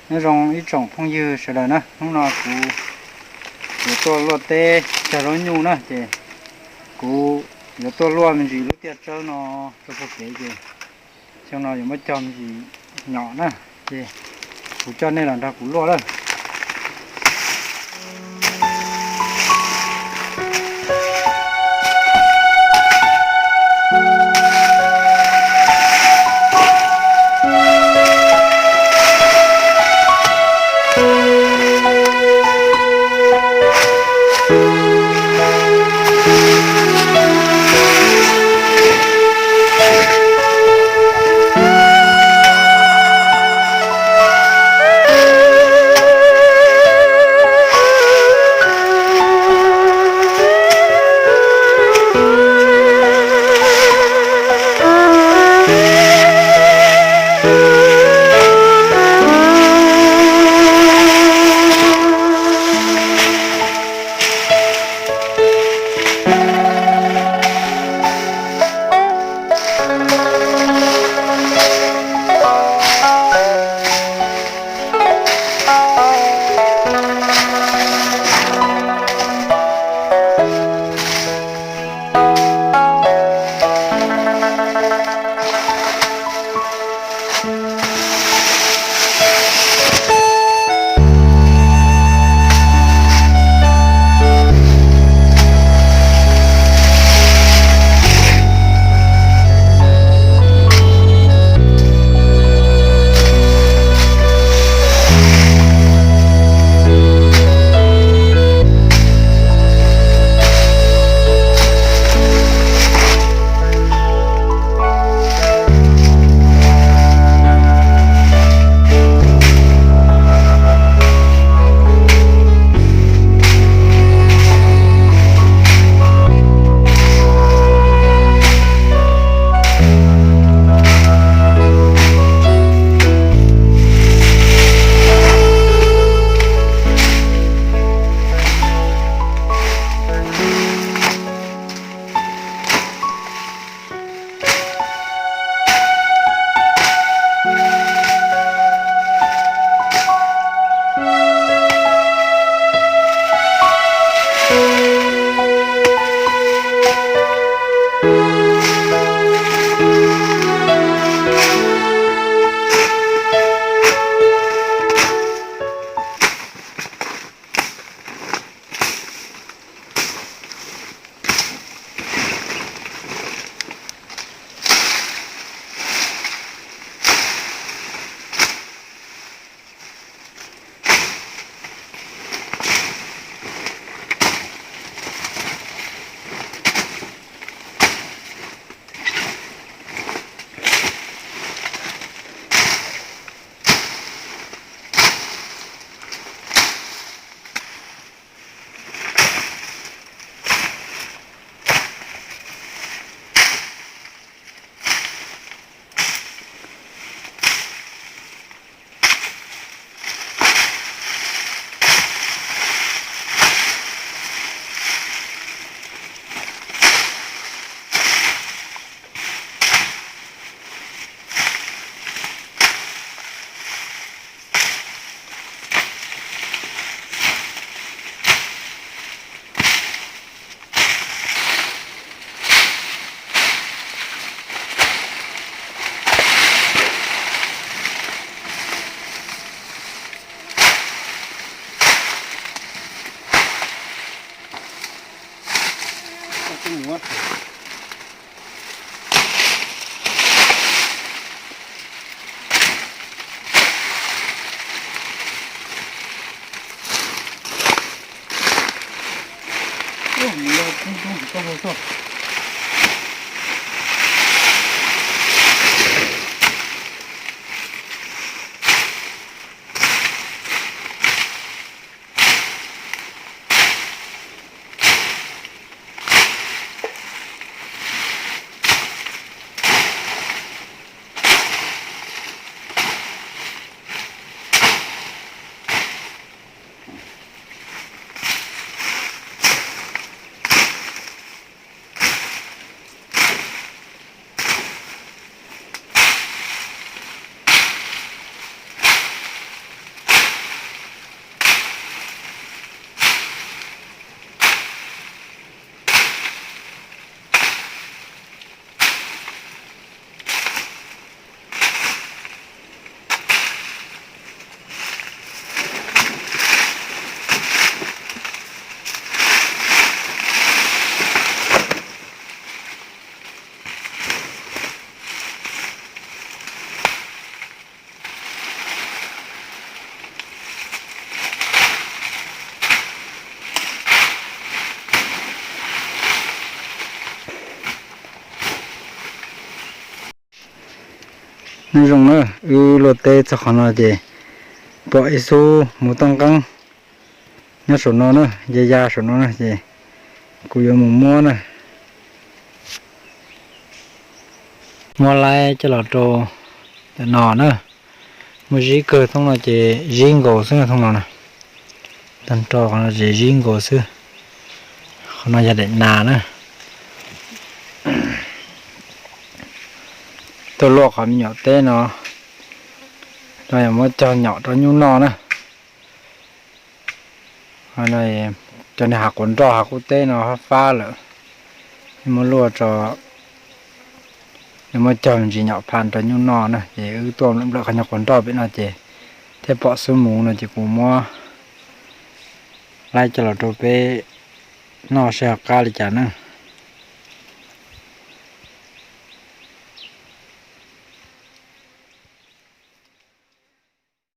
Nyob zoo ib tsoom phooj ywg sawv daws na, hnub no kuv yuav tuaj luaj teb cog zaub nyuj na, ces kuv yuav tuaj luaj me ntsis lub tiaj tsawb no rau puag kev, ces xyoo no yuav muab cog me ntsis nyom na, ces kuv coj nej los nrog kuv luaj lawm. Nyob zoo na, wb luaj teb txog qhov no ces pom ib xub mus toj nqeeb nyob saum no na, ya ya saum no na ces kuv yuav mus muab na. Muab laib coj los rau ntawm no na. Muaj zib kawg, thooj no ces zib nkaus xwb, thooj no na. Tag nrho qhov no ces zib nkaus xwb. Qhov no yog daim nas na. Tuaj luaj qhov me nyuam teb no, no yog muab cog nyom rau nyuj noj na. Cov niag hav quav nroj hav qub teb no fab fab lawm, muab luaj tso, muab cog me ntsis nyom pha rau nyuj noj na. Ces wb tuaj nplawm qhov nyuag quav nroj pem no ces thiaj pom xub mus no ces kuv muab laib coj los rau peb noj seb ho qab li cas na.